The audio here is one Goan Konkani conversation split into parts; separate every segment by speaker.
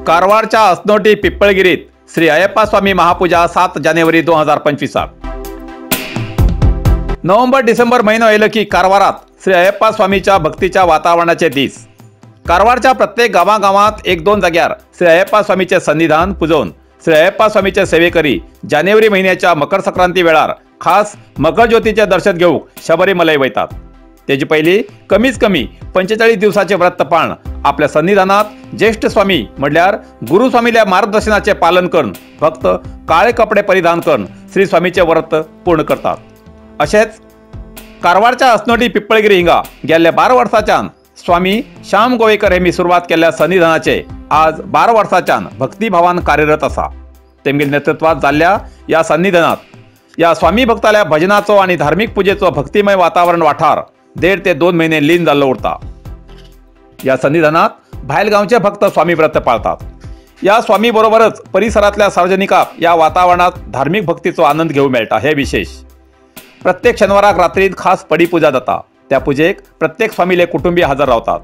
Speaker 1: कारवारच्या असनोटी पिप्पळगिरीत श्री अय्यप्पा स्वामी महापूजा 7 जानेवारी 2025. नोव्हेंबर डिसेंबर महिनो आयलो की कारवारात श्री अय्यप्पा स्वामीच्या भक्तीच्या वातावरणाचे दीस. कारवारच्या प्रत्येक गांवागांवांत एक दोन जाग्यार श्री अय्यप्पा स्वामीचे सन्निधान पुजोवन श्री अय्यप्पा स्वामीचे सेवेकरी जानेवारी महिन्याच्या मकर संक्रांती वेळार खास मकरज्योतीचे दर्शन घेवंक शबरीमलय वयतात. तेजे पयलीं कमीत कमी 45 दिवसाचे व्रत पाळण आपल्या सन्निधानात ज्येष्ठ स्वामी म्हणल्यार गुरुस्वामील्या मार्गदर्शनाचे पालन करून भक्त काळे कपडे परिधान करून श्री स्वामीचे व्रत पूर्ण करतात. अशेंच कारवारच्या असनोटी पिप्पळगिरी हिंगा गेल्ल्या 12 वर्सांच्यान स्वामी श्याम गोवेकर हेमी सुरवात केल्ल्या सन्निधानाचे आज 12 वर्सांच्यान भक्तिभावान कार्यरत आसा. तेमगेल नेतृत्वात जाल्ल्या ह्या सन्निधानात ह्या स्वामी भक्ताल्या भजनाचो आनी धार्मीक पुजेचो भक्तिमय वातावरण वाठार 1.5 ते 2 महिने लीन जाल्लो उरता. या सन्निधानात भायल गांवचे भक्त स्वामी व्रत पाळतात. या स्वामी बरोबरच परिसरातल्या सार्वजनिकाक या वातावरणात धार्मिक भक्तीचो आनंद घेवंक मेळटा हे विशेष. प्रत्येक शनिवाराक रात्रीत खास पडीपुजा जाता. त्या पुजेक प्रत्येक स्वामीले कुटुंबीय हजर रावतात.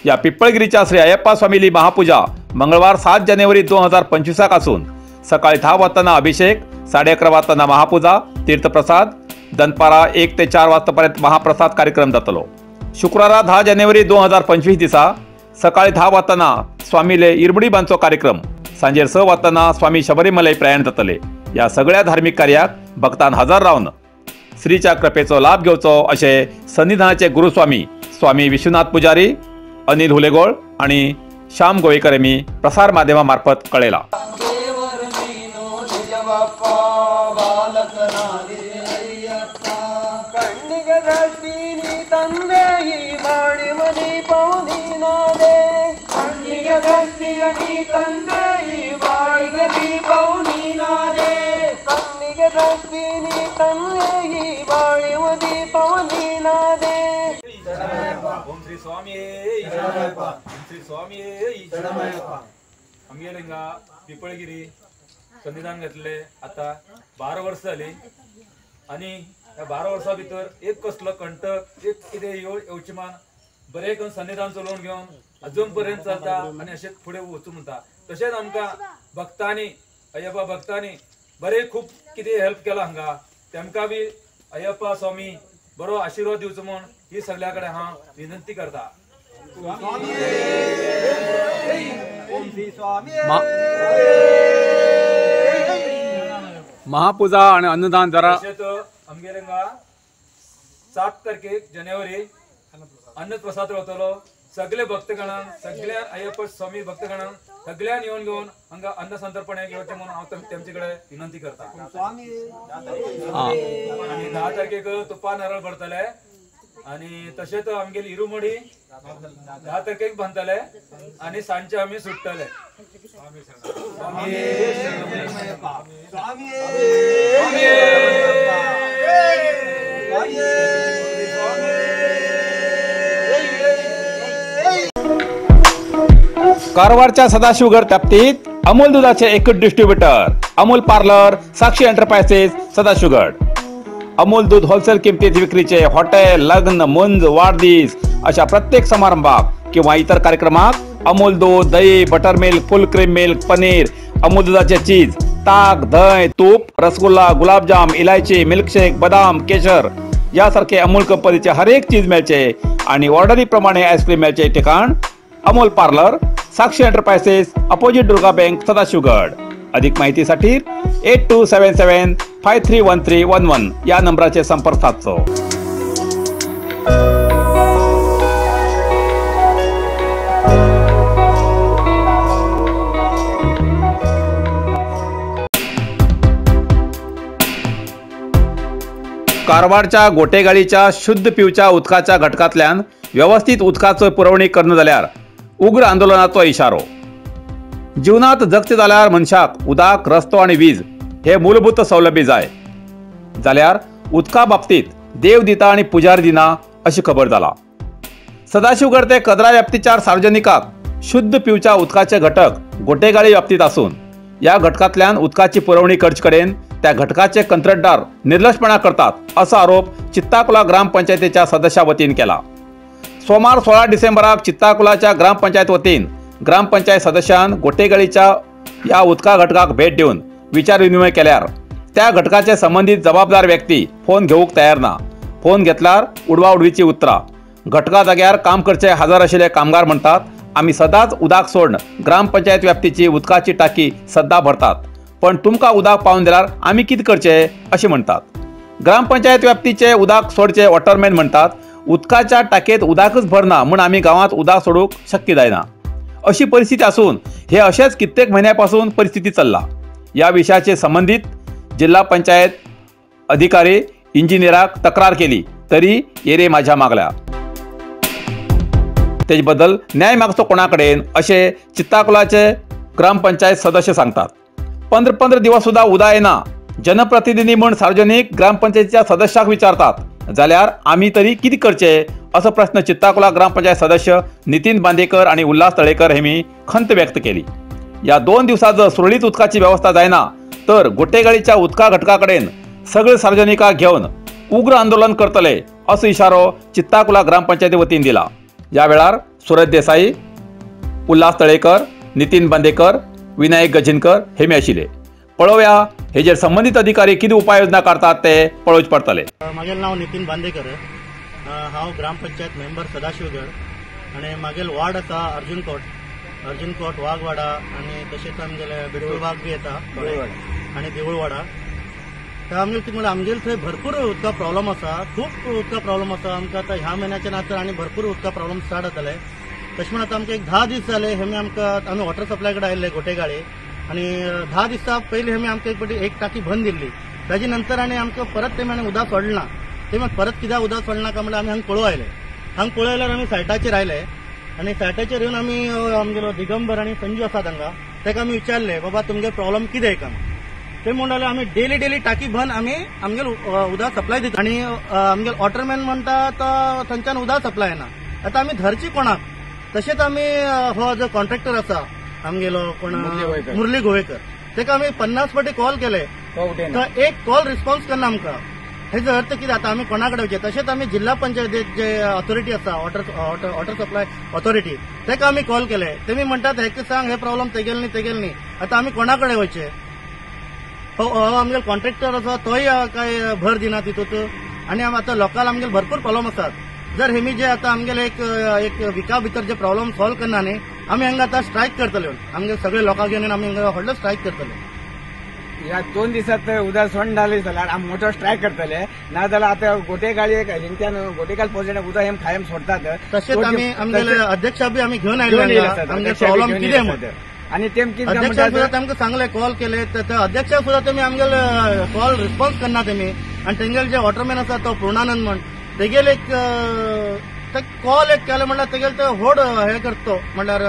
Speaker 1: या पिप्पळगिरीच्या श्री अय्यप्पा स्वामीली महापूजा मंगळवार 7 जानेवारी 2025 आसून सकाळी 10 वाजताना अभिषेक, 11:30 वाजताना महापूजा, तीर्थप्रसाद, दनपारा 1 ते 4 वाजतापर्यंत महाप्रसाद कार्यक्रम जातलो. शुक्रारा 10 जानेवारी 2025 दिसा सकाळी 10 वाजताना स्वामीले इरबडी बांधचो कार्यक्रम, सांजेर 6 वाजताना स्वामी शबरीमलय प्रयाण जातले. या सगळ्या धार्मिक कार्याक भक्तान हजर रावन श्रीच्या कृपेचो लाभ घेवचो अशें सन्निधानाचे गुरुस्वामी स्वामी विश्वनाथ पुजारी, अनिल हुलेगोळ आणि श्याम गोवेकर यांनी प्रसार माध्यमा मार्फत कळयला.
Speaker 2: ओम श्री स्वामी श्री स्वामी. आमगेले हिंगा पिपळगिरी सन्निधान घेतले आता 12 वर्ष जाली आनी ह्या 12 वर्सां भितर एक कसलो कंटक एक कितें येवचें मान बरें करून सन्निधान चलोवन घेवन अजून पर्यंत चलता आनी अशेंच फुडें वचूं म्हणटा. तशेंच आमकां भक्तांनी अय्यप्पा भक्तांनी बरें खूब कितें हेल्प केला हांगा, तेमकां बी अय्यप्पा स्वामी बरो आशिर्वाद दिवचो म्हूण ही सगळ्या कडेन हांव विनंती करता.
Speaker 1: महापूजा आणि अन्नदान जरा
Speaker 2: तशेंच आमगेले हांगा 7 तारखेक जानेवारी अन्नप्रसाद वतलो. सगळे भक्तगणांक, सगळ्या अय्यप्पा स्वामी भक्तगणांक सगळ्यान येवन घेवन हांगा अन्न संतर्पण घेवचें म्हणून हांव तेमचे कडेन विनंती करता. आनी 10 तारखेक तुपा नारळ भरतले आनी तशेंच आमगेली इरुमडी 10 तारखेक बांदतले आनी सांजचे आमी सुट्टले.
Speaker 1: कारवारच्या सदाशिवगड व्याप्तीत अमूल दुधाचे एकच distributor Amul parlour, Sakshi enterprises, Sadashivgad. Amul दूध होलसेल किमतीत विक्रीचे हॉटेल, लग्न, मुंज, वाढदिवस अशा प्रत्येक समारंभाक किंवा इतर कार्यक्रमाक अमूल दूध, दही, butter milk, full cream milk, paneer, Amul दुधाचे चीज, ताक, दही, तूप, रसगुल्ला, गुलाबजाम, इलायची, मिल्कशेक, बदाम, केशर यासारखे अमूल कंपनीचे हरेक चीज मेळचे आणि ऑर्डरीप्रमाणे आईस्क्रीम मेळचे ठिकाण Amul parlour, Sakshi enterprises, opposite Durga bank, Sadashivgad. अधिक माहितीसाठी 8277 531311 या नंबराचे संपर्क साधचो. कारवारच्या गोटेगाडीच्या शुद्ध पिवच्या उदकाच्या घटकांतल्यान व्यवस्थित उदकाचो पुरवणी करना जाल्यार उग्र आंदोलनाचो इशारो. जीवनात जगचे जाल्यार मनशाक उदक, रस्तो आनी वीज हे मूलभूत सौलभ्य जाय जाल्यार उदका बाबतीत देव दिता आनी पुजार दिना अशी खबर जाला. सदाशिवगड ते कदरा व्याप्तीच्या सार्वजनिकाक शुद्ध पिवच्या उदकाचे घटक गोटेगाळी व्याप्तीत आसून ह्या घटकांतल्यान उदकाची पुरवणी करचे कडेन त्या घटकाचे कंत्राटदार निर्लक्षपणा करतात असो आरोप चित्ताकुला ग्रामपंचायतीच्या सदस्या वतीन केला. सोमार 16 डिसेंबराक चित्ताकुलाच्या ग्रामपंचायत वतीन ग्रामपंचायत सदस्यान गोटेगाळीच्या ह्या उदका घटकाक भेट दिवन विचारविनिमय केल्यार त्या घटकाचे संबंदीत जबाबदार व्यक्ती फोन घेवंक तयार ना. फोन घेतल्यार उडवाउडवीची उतरां. घटका जाग्यार काम करचे हजर आशिल्ले कामगार म्हणटात, आमी सदांच उदक सोडून ग्रामपंचायत व्याप्तीची उदकाची टाकी सद्दां भरतात, पण तुमकां उदक पावन दिल्यार आमी कितें करचें अशें म्हणटात. ग्रामपंचायत व्याप्तीचे उदक सोडचे वॉटरमॅन म्हणटात, उदकाच्या टाकयेंत उदकच भरना म्हूण आमी गांवांत उदक सोडूंक शक्य जायना. अशी परिस्थिती आसून हे अशेंच कित्येक म्हयन्या पासून परिस्थिती चल्ला. ह्या विशयाचे संबंदीत जिल्हा पंचायत अधिकारी इंजिनियराक तक्रार केली तरी येरे माझ्या मागल्या. तेजे बद्दल न्याय मागचो कोणा कडेन अशें चित्ताकुलाचे ग्रामपंचायत सदस्य सांगतात. 15-15 दिवस सुद्दां उदक येना. जनप्रतिनिधी म्हूण सार्वजनीक ग्रामपंचायतीच्या सदस्याक विचारतात जाल्यार आमी तरी कितें करचें असो प्रश्न चित्ताकुला ग्रामपंचायत सदस्य नितीन बांदेकर आनी उल्हास तळेकर हेमी खंत व्यक्त केली. ह्या 2 दिवसांत जर सुरळीत उदकाची वेवस्था जायना तर गोटेगाळीच्या उदका घटका कडेन सगळे सार्वजनिकांक घेवन उग्र आंदोलन करतले असो इशारो चित्ताकुला ग्रामपंचायती वतीन दिला. ह्या वेळार सुरज देसाई, उल्हास तळेकर, नितीन बांदेकर, विनायक गजिनकर हेमी आशिल्ले. पळोवया हेजेर संबंदीत अधिकारी कितें उपाययोजना काडटात ते पळोवचें पडटलें.
Speaker 3: म्हागेलें नांव नितीन बांदेकर, हांव ग्रामपंचायत मेंबर सदाशिवगड आनी म्हागेलो वॉर्ड आसा अर्जुनकोट, अर्जुनकोट वाघवाडा आनी तशेंच आमगेले बिरगुळबाग बी येता आनी देऊळवाडा. तर आमगेले कितें म्हणल्यार आमगेले थंय भरपूर उदका प्रॉब्लम आसा, खूब उदका प्रॉब्लम आसा आमकां. आतां ह्या म्हयन्याच्या नंतर आनी भरपूर उदका प्रॉब्लम स्टार्ट जातले. तशें म्हण आतां आमकां एक 10 दीस जाले हेमी आमकां आमी वॉटर सप्लाय कडेन आयिल्ले गोटेगाळे आनी 10 दिसां पयलीं हेमी आमकां एक फावटी एक टाकी बंद दिल्ली. ताजे नंतर आनी आमकां परत तेमी आनी उदक सोडलें ना. तेमी परत कित्याक उदक सोडलें ना काय म्हणल्यार आमी हांगा पळोवंक आयले. हांगा पळोवंक आयल्यार आमी सायटाचेर आयले आनी सायटाचेर येवन आमी आमगेलो दिगंबर आनी संजू आसा तांकां, ताका आमी विचारले बाबा तुमगे प्रॉब्लम कितें काय. ते म्हणटाले आमी डेली डेली टाकी भरून आमी आमगेले उदक सप्लाय दिता आनी आमगेले वॉटरमॅन म्हणटा तो थंयच्यान उदक सप्लाय येना. आतां आमी धरची कोणाक? तशेंच आमी हो जो कॉन्ट्रॅक्टर आसा आमगेलो कोण मुरली गोवेकर, ताका आमी 50 फावटी कॉल केले, तो एक कॉल रिस्पॉन्स करना आमकां. हेजो अर्थ कितें आतां आमी कोणा कडेन वचचें? तशेंच आमी जिल्हा पंचायतीक जे ऑथॉरिटी आसा वॉटर सप्लाय ऑथॉरिटी, ताका आमी कॉल केले. तेमी म्हणटात हेका सांग हे प्रॉब्लम तेगेल न्ही तेगेल न्ही. आतां आमी कोणा कडेन वचचें? हो आमगेलो कॉन्ट्रॅक्टर आसा तोय काय भर दिना तितूंत आनी आतां लोकांक आमगेले भरपूर प्रॉब्लम आसात. जर हेमी जे आतां आमगेले एक विका भितर जे प्रॉब्लम सॉल्व करना न्ही, आमी हांगा आतां स्ट्रायक करतले. आमगे सगळे लोकांक घेवन आमी हांगा व्हडलो स्ट्रायक करतले.
Speaker 4: ह्या 2 दिसांत उदक सोडून जाल्यार आमी मोठो स्ट्रायक करतले. नाजाल्यार आतां गोटेगाळी हिंगच्यान गोटेगाळ पोर्शन उदक हेम कायम सोडतात.
Speaker 3: तशेंच आमी आमगेले अध्यक्ष बी आमी घेवन आयले, आमगे प्रॉब्लम कितें म्हणून.
Speaker 4: आनी तेम कितें
Speaker 3: अध्यक्षाक सुद्दां तांकां सांगलें, कॉल केले तर अध्यक्षाक सुद्दां तेमी आमगेले कॉल रिस्पॉन्स करना तेमी. आनी तेंगेले जे वॉटरमॅन आसा तो पूर्णानंद म्हण, तेगेले एक कॉल एक केले म्हणल्यार तेगेले ते व्हड हे करतो म्हणल्यार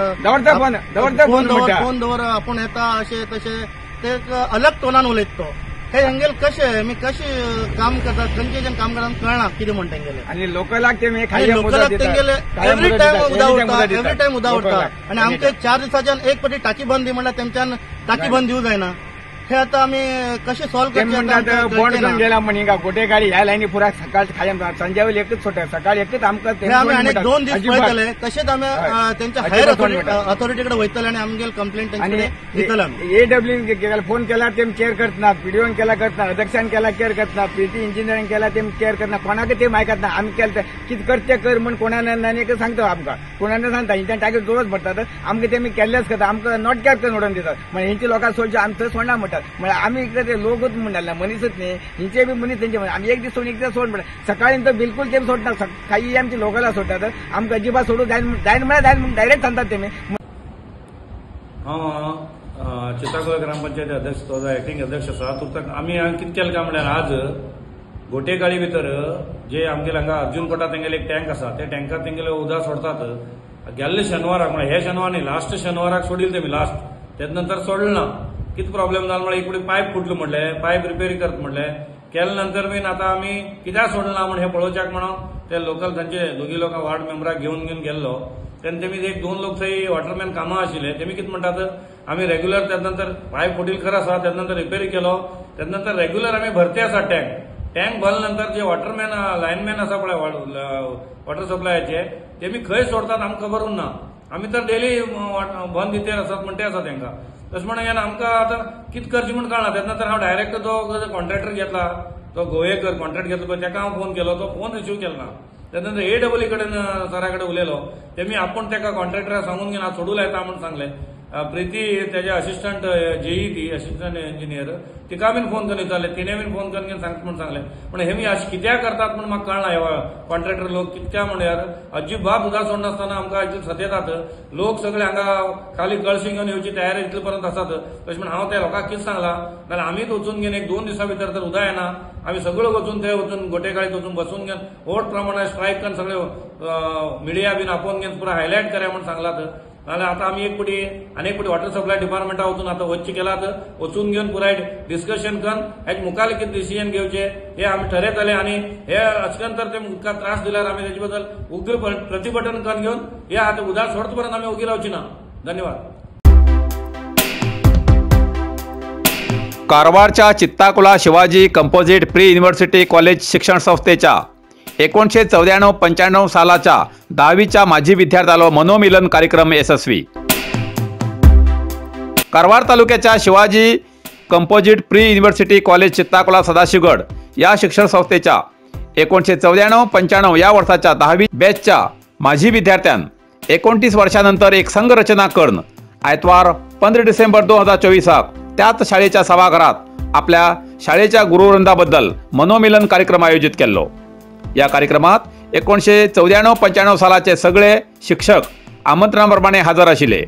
Speaker 3: फोन दवर आपूण येता अशें तशें ते एक अलग टोनान उलयता तो. हे हेंगेल कशें मी कशें काम करतात, खंयचे काम करतात कळना कितें म्हण तेंगेले.
Speaker 4: आनी लोकलाक
Speaker 3: लोकलाक तेंगेले एवरी टायम उदक उरता, एवरी टायम उदक उरता. आनी आमकां 4 दिसाच्यान एक फावटी टाकी बंद दी म्हणल्यार तेमच्यान टाकी बंद दिवं जायना. हे आतां आमी कशें सॉल्व करचें?
Speaker 4: बोंड करून गेला म्हण हिंगा गोटेगाळी ह्या लायनी पुरा सकाळ कायम सांजे वयले एकच सोडटा, सकाळी एकच आमकां.
Speaker 3: आमी आनी 2 दीस पळयतले. तशेंच आमी तेंच्या हायर ऑथॉरिटी कडेन वयतले आनी आमगेले कंप्लेंट तेंचे कडेन दितले. आमी
Speaker 4: एडब्ल्यू फोन केल्यार तेम केअर करतना, पीडीओन केला करतना, अध्यक्षान केला केअर करतना, पीटी इंजिनियरींग केला तेम केअर करना, कोणाक तेम आयकतना. आमी केलें कितें करचें कर म्हण कोणान आनी सांगता आमकां, कोणान सांगता हिंच्यान टाकी जोरच भरतात आमकां. तेमी केल्लेच करता, आमकां not care करून उडोवन दितात. म्हळ्यार हेंची लोकांक सोडचे आमी थंय सोडना म्हणटात. म्हळ्यार आमी इकडे लोकच म्हणटाले मनीसच न्ही, हिंचे बी मनीस तेंचे. आमी एक दीस सोडून एक दीस सोड म्हणटा, सकाळी तर बिलकुल तेम सोडना, काही आमची लोकांना सोडटात. आमकां अजिबात सोडूं जायन जायन म्हळ्यार जायन डायरेक्ट सांगतात तेमी.
Speaker 5: हांव चिताकुला ग्रामपंचायती अध्यक्ष, तो एक्टिंग अध्यक्ष आसा. तुर्ताक आमी हांगा कितें केलें काय म्हणल्यार आज गोटेगाळी भितर जे आमगेले हांगा अर्जुनकोटा तेंगेले एक टँक आसा, त्या टँकात तेंगेले उदक सोडतात. गेल्ले शेनवाराक म्हळ्यार हे शेनवार न्ही, लास्ट शेनवाराक सोडील तेमी लास्ट, तेजे नंतर सोडलें ना. कितें प्रॉब्लेम जालो म्हळ्यार एक फावटी पायप फुटलो म्हणलें, पायप रिपेर करत म्हणलें, केले नंतर बीन आतां आमी कित्याक सोडलें ना म्हण हें पळोवच्याक म्हणून ते लोकल थंयचे दोगी लोकां वार्ड मेंबराक घेवन घेवन गेल्लो. तेन्ना तेमी 1-2 लोक थंय वॉटरमॅन कामां आशिल्ले. तेमी कितें म्हणटात, आमी रेग्युलर त्याच नंतर पायप फुटील खरं आसा, त्याच नंतर रिपेरी केलो, त्याच नंतर रेग्युलर आमी भरते आसा टँक. टँक भरल्या नंतर जे वॉटरमॅन लायनमॅन आसा पळय वॉटर सप्लायाचे ते मी खंय सोडतात आमकां खबर उरना. आमी तर डेली बंद दितेर आसात म्हणटे आसा तांकां. तशें म्हणून आमकां आतां कितें करचें म्हूण कळना. तेन्ना तर हांव डायरेक्ट तो कॉन्ट्रॅक्टर घेतला, तो गोवेकर कॉन्ट्रॅक्ट घेतलो पळय ताका हांव फोन केलो, तो फोन रिसीव केलो ना. तेन्ना ए डबल ई कडेन सरा कडेन उलयलो, तेमी आपूण ताका कॉन्ट्रॅक्टराक सांगून घेवन हांव सोडूं लायता म्हूण सांगलें. प्रिती तेजे असिस्टंट जेई ती असिस्टंट इंजिनियर तिका बीन फोन करून विचारलें, तिणें बीन फोन करून सांगता म्हूण सांगलें. पूण हे मी अशें कित्याक करतात म्हूण म्हाका कळना. हे कॉन्ट्रॅक्टर लोक कित्याक म्हणल्यार अजिबात उदक सोडनासतना आमकां इतले सतेतात. लोक सगळे हांगा खाली कळशी घेवन येवची तयारी इतले पर्यंत आसात. तशें म्हण हांव त्या लोकांक कितें सांगलां नाल्यार आमीच वचून घेवन एक 2 दिसां भितर तर उदक येना आमी सगळो वचून थंय वचून गोटेकाळीत वचून बसून घेवन व्हड प्रमाणात स्ट्रायक करून सगळे मिडिया बीन आपोवन घेवन पुरा हायलायट करया म्हूण सांगलात. नाल्यार आतां आमी एक पटी आनी एक पटी वॉटर सप्लाय डिपार्टमेंटा वचून आतां वचचें केलात, वचून घेवन पुराय डिस्कशन करून हेच मुखार कितें डिसिजन घेवचें हे आमी ठरयतले. आनी हे अचकन तर ते मुखार त्रास दिल्यार आमी तेजे बद्दल उग्र प्रतिभटन करून घेवन हे आतां उदक सोडत पर्यंत आमी ओगी रावची ना. धन्यवाद.
Speaker 1: कारवारच्या Chittakola Shivaji composite pre university college शिक्षण संस्थेच्या 1994-95 सालाच्या 10वीच्या माजी विद्यार्थ्यालो मनोमिलन कार्यक्रम यशस्वी. कारवार तालुक्याच्या Shivaji composite pre university college Chittakola Sadashivgad या शिक्षण संस्थेच्या 1994-95 या वर्षाच्या 10वी बॅचच्या माजी विद्यार्थ्यां 29 वर्षानंतर एक संघरचना करून आयतवार 15 डिसेंबर 2024 त्याच शाळेच्या सभाघरात आपल्या शाळेच्या गुरुवृंदाबद्दल मनोमिलन कार्यक्रम आयोजित केलो. या कार्यक्रमात 1994-95 सालाचे सगळे शिक्षक आमंत्रणाप्रमाणे हजर आशिल्ले.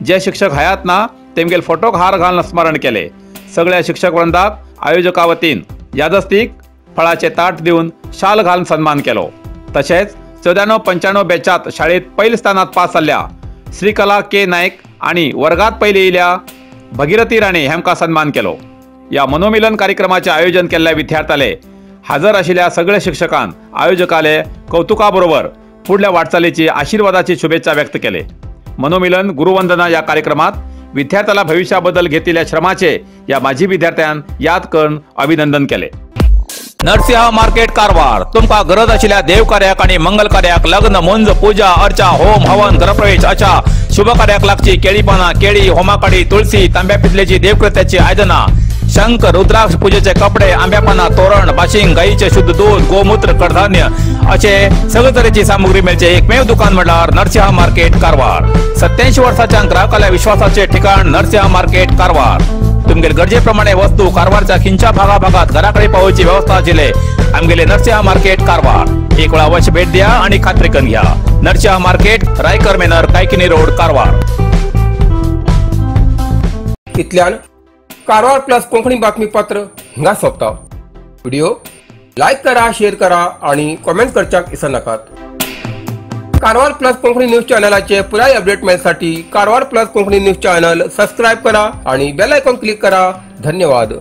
Speaker 1: जे शिक्षक हयात ना तेमगेल फोटोक हार घालून स्मरण केले. सगळ्या शिक्षक वृंदाक आयोजका वतीन यादस्तीक फळाचे ताट दिवन शाल घालून सन्मान केलो. तशेंच 94-95 बॅचात शाळेत पयल्या स्थानात पास जाल्ल्या श्रीकला के नायक आणि वर्गात पयली येयल्या भगीरथी राणे हेमकां सन्मान केलो. या मनोमिलन कार्यक्रमाचे आयोजन केल्ल्या विद्यार्थ्याले हजर आशिल्ल्या सगळ्या शिक्षकान आयोजकाले कौतुकाबरोबर फुडल्या वाटचालीची आशीर्वादाची शुभेच्छा व्यक्त केले. मनोमिलन गुरुवंदना या कार्यक्रमात विद्यार्थ्याला भविष्याबद्दल घेतलेल्या श्रमाचे या माजी विद्यार्थ्यान याद करून अभिनंदन केले. नरसिंह मार्केट कारवार तुमका गरज आशिल्ल्या देवकार्याक आणि मंगल कार्याक लग्न मुंज पूजा अर्चा होम हवन गृहप्रवेश अशा शुभ कार्याक लागची केळी पाना केळी होमाकाडी तुळसी तांब्या पितलेची देवकृत्याची आयदना शंख रुद्राक्ष पूजेचे कपडे आंब्यापाना तोरण बाशिंग गायीचे शुद्ध दूध गोमूत्र कडधान्य असे सगळे तरेची सामुग्री मेळचे एकमेव दुकान म्हळ्यार नरसिंह मार्केट कारवार. 87 वर्षाच्या ग्राहकाला विश्वासाचे ठिकाण नरसिंह मार्केट कारवार. तुमगेल गरजेप्रमाणे वस्तू कारवारच्या खिंच्या भागाभागात घराकडे पावोवची व्यवस्था आशिल्ले आमगेले नरसिंह मार्केट कारवार. एक वेळा अवश्य भेट द्या आणि खात्री करून घ्या. Narasimha market, Raikar manor, Kaikini road, Karwar.
Speaker 6: इतल्यान कारवार प्लस कोंकणी बातमीपत्र हिंगा सोंपता. व्हिडिओ लायक करा, शेअर करा आणि कॉमेंट करच्याक विसरनाकात. कारवार प्लस कोंकणी न्यूज चॅनलाचे पुराय update मेळसाठी Karwar plus Konkani news channel subscribe करा आणि बेल आयकॉन क्लिक करा. धन्यवाद.